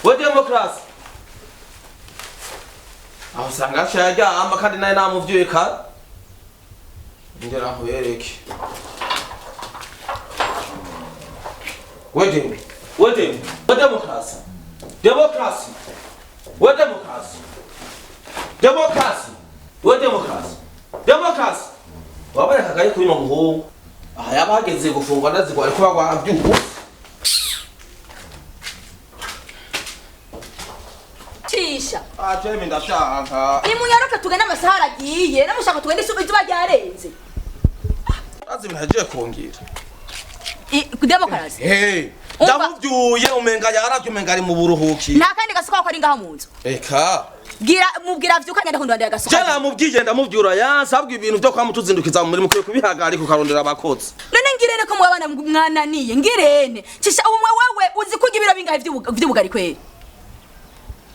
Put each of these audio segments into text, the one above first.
We demokarasi, aho usanga yaciye aryama kandi nawe namuvyuye kare. Ngera nkwereke. We demo, we demo, we demokarasi, demokarasi, we demokarasi, demokarasi, we demokarasi, demokarasi. Waboneka kagari kuri uno muhungu aha yaba hageze gufungwa, ndazigwa ariko bagwavyuka. Cisha. Ah, Jeremy, ndashaka. Nimunyaruke tugende, amasaha aragiye. Namushaka tugende, izuba ryarenze. Azi ibintu agiye kongera. Demokarasi. Hey, Umva. ndamuvyuye umenga yaravye, umenga ari mu buruhuki. Nta kandi gasuka ko ari ngaha mu nzu. Eka. Bwira, mubwira vyuka ngenda kundondera Je agasuka. namubwiye, ndamuvyura yansabwa ibintu vyo kwamutuzindukiza mu murimo, ukwiye kubihagarika ukarondera abakozi. None ngirene ko mwabana mwananiye ngirene. Cisha, ubumwe wewe uzi kurya ibiro bingahe vy'ubugari kweri?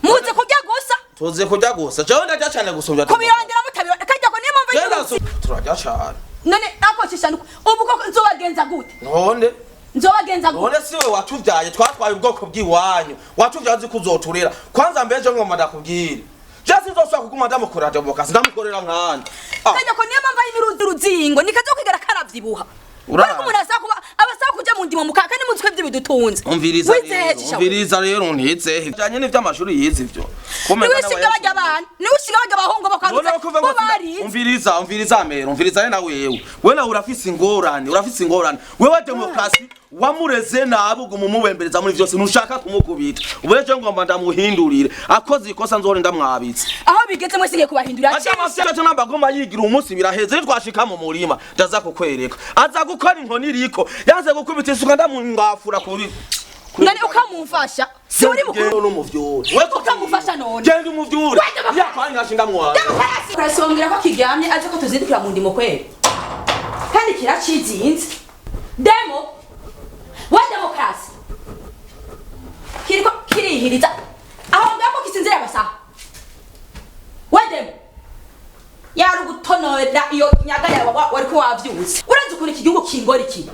Muzi kurya gusa. Tuzi kurya gusa. Jewe ndarya cane gusumvya. Kubirondera mutabirondera kajya ko niyo mpamvu Jewe y'ubuzi. Turarya cane. None ako cisha nuko ubu koko nzobagenza gute? None Nzobagenza gute? none siwe watuvyaye, twatwaye ubwoko bw'iwanyu. Watuvyaye uzi kuzoturera. Kwanza mbeje ngoma ndakubwira. Je sinzosubira kuguma ndamukorera demokarasi, ndamukorera nkanje. Ah. Kajya ko niyo mpamvu y'imiruzi ruzingo nikazokwigera karavyibuha. Urazi. Ariko umuntu asaba kuba abasaba kuja mu ndimo mukaka kandi muzi ko ivyo bidutunze. Umviriza Wizehe rero, cisha we. umviriza rero, ntizehe. Bijanye n'ivy'amashuri yize ivyo. Niwe ushinga barya abana, niwe ushinga barya abahungu None bakwanduza kuva bo ngo barize. Umviriza, umviriza mero, umviriza na wewe. We nawe urafise ingorane, urafise ingorane. Wewe demokrasi wamureze nabi, uguma umubembereza muri vyose, ntushaka kumukubita. Ubu rero ngomba ndamuhindurire. Akoze ikosa nzohora ndamwabitse. Aho bigeze mwese ngiye kubahindurira. Aca amasya namba agomba yigira umunsi biraheze, nitwashika mu murima ndaza kukwereka. Aza gukora inkoni iriko. Yanze gukubita isuka ndamungafura kuri. None ukamumfasha si uri mukuru? N'umuvyure. We Ukamufasha none. Genda umuvyure. We demokarasi. Yakwanya ndamwanga. Demokarasi. Urasongera ko kiryamye azi ko tuzindukira mu ndimo kweri. Kandi kiracizinze. Demo. Wa demokarasi. Kiriko kirihiriza. Aho ngaho kisinzira amasaha. Wa demo. Yari ugutonora iyo nyaga yawe wariko wavyutse. Urazi ukuntu iki gihugu kingora iki?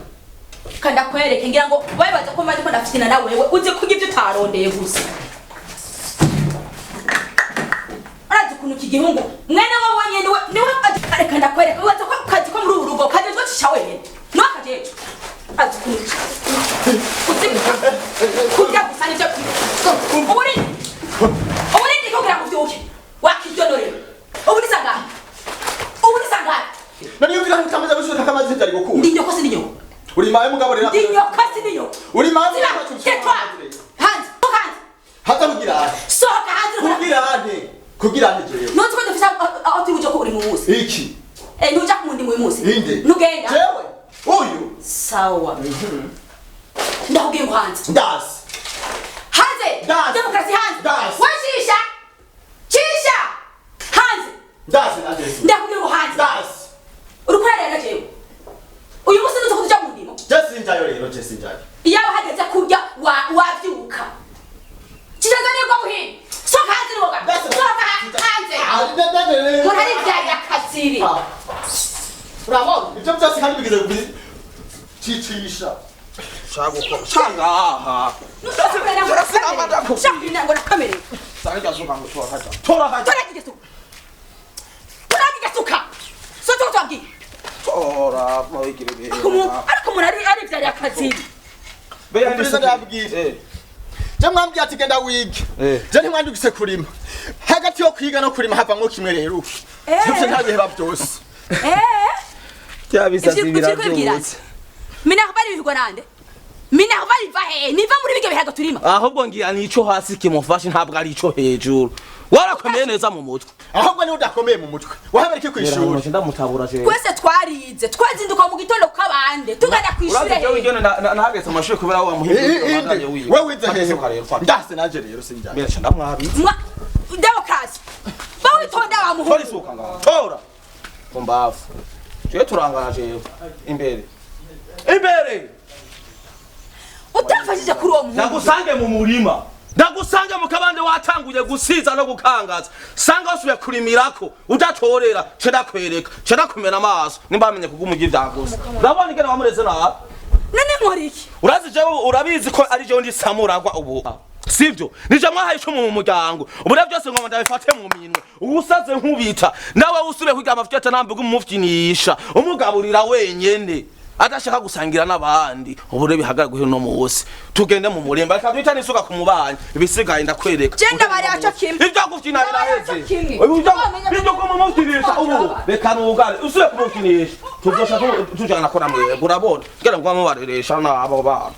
Kandi akwereke ngira ngo babibaza ko maze ko ndafitina na wewe uzi kurya ibyo utarondeye gusa. Urazi ukuntu iki gihungu mwene wowe nyene we niwe areka ndakwereka ubaza ko kazi ko muri uru rugo kajejwe cisha wenyene niwe kajejwe. Urazi ukuntu uzi kurya gusa nivyo uburindi uburindi kugira ngo uvyuke wakiryonorera. Ubu ni sangahe? Ubu ni sangahe? None yumvira ko utamaze gushaka amazi byari gukunda. Ndi nyoko si ndi nyoko? Uri mawe mugabo rero. Ndi nyoko si ndi nyoko? Uri mawe. Ziba, tais-toi. Hanze, sohoka hanze. Haza kugira ante. Sohoka hanze. Kugira ante. Kugira ante jewe. Ntuzi ko dufise aho turi buje ko uri mu munsi? Iki. Eh, ntuja ku mundi mu munsi. Inde. Ntugenda. Jewe. Uyu. Sawa. Ndakubwiye ngo hanze. Ndazi. Hanze. Das. Demokarasi hanze. Das. Washisha. Cisha. Hanze. Ndazi nanje. Ndakubwiye ngo hanze. Ndazi. Uriko urarera jewe. Uyu munsi ntuzi ko tuja mu ndimo. Je sinjayo rero, je sinjayo. Iyo hageze kurya wavyuka. Cisha nibwo buhini. Sohoka hanze niwoga. Das. Sohoka hanze. Ah, ndazi. Umuntu arivyarira akazibi. Urabona? Ibyo byose kandi bigeze kubi cicisha. Shaka shangaha. Shaka ngo nakamere. Sanga suka ngo tora haja. Tora haja. Tora igisuka. Tora igisuka. So cyo twabwiye. Tora mawigire be. Ariko umuntu arivyarira akazibi. Be Umviriza ndababwira. Je mwambwiye ati genda wige. Eh. Je ntimwandugise kurima. Hagati yo kwiga no kurima havamwo kimwe rero. Eh. Ivyo ntabiheba byose. Eh. Bya bisazi Ivyo kwibwira. biravyutse. Minerval bivugwa nande? Minerval iva he? Niva muri bige bihaga turima. Ahubwo ngira nico hasi kimufashe, ntabwo ari ico hejuru. Warakomeye neza mu mutwe. Ahubwo niwe udakomeye mu mutwe. Wahabereke kwishuri. Ndamutabura jewe. Twese twarize. Twazinduka mu gitondo kabande. Tugana Urazi jewe kw'ishure. ingene nahageze amashuri kubera wa muhindu. Inde. Wewe wize hehe? Ndase nanje rero sinjayo. Mbere ndamwabitse. Mwa demokarasi. Bawitonda wa Tora muhungu. isuka ngaho. Tora. Kumbafu. Jewe turangana jewe. Imbere. Imbere. Utamfashije kuri uwo muhungu. Ndagusange mu murima. Ndagusange mu kabande watanguye gusiza no gukangaza. Sanga wasubiye kurimirako udatorera, ce ndakwereka, ce ndakumena amaso nimba bamenye kuguma ivyagusa. Urabona ingene wamureze nabi. None nkora iki? Urazi jewe, urabizi ko ari jewe ndi samuragwa ubu. Sivyo? Nije mwahaye icumu mu muryango. Ubu rero byose ngomba ndabifate mu minwe. Uwusaze nkubita, nawe usubire kurya amavuta ntambuga umufyinisha, umugaburira wenyene, adashaka gusangira n'abandi. Ubu rero bihagarare guhera uno munsi, tugende mu muremba, reka duhita n'isuka ku mubanyi, ibisigaye ndakwereka. Je ndabarira co kimwe. Ibyo gufyina Ndabarira co biraheze. kimwe. Ibyo kumumufyinisha ubu reka nugare, usubire kumufyinisha tuzosha tujana ko namwebwe, urabona tugenda kuba mubareresha n'abo bana.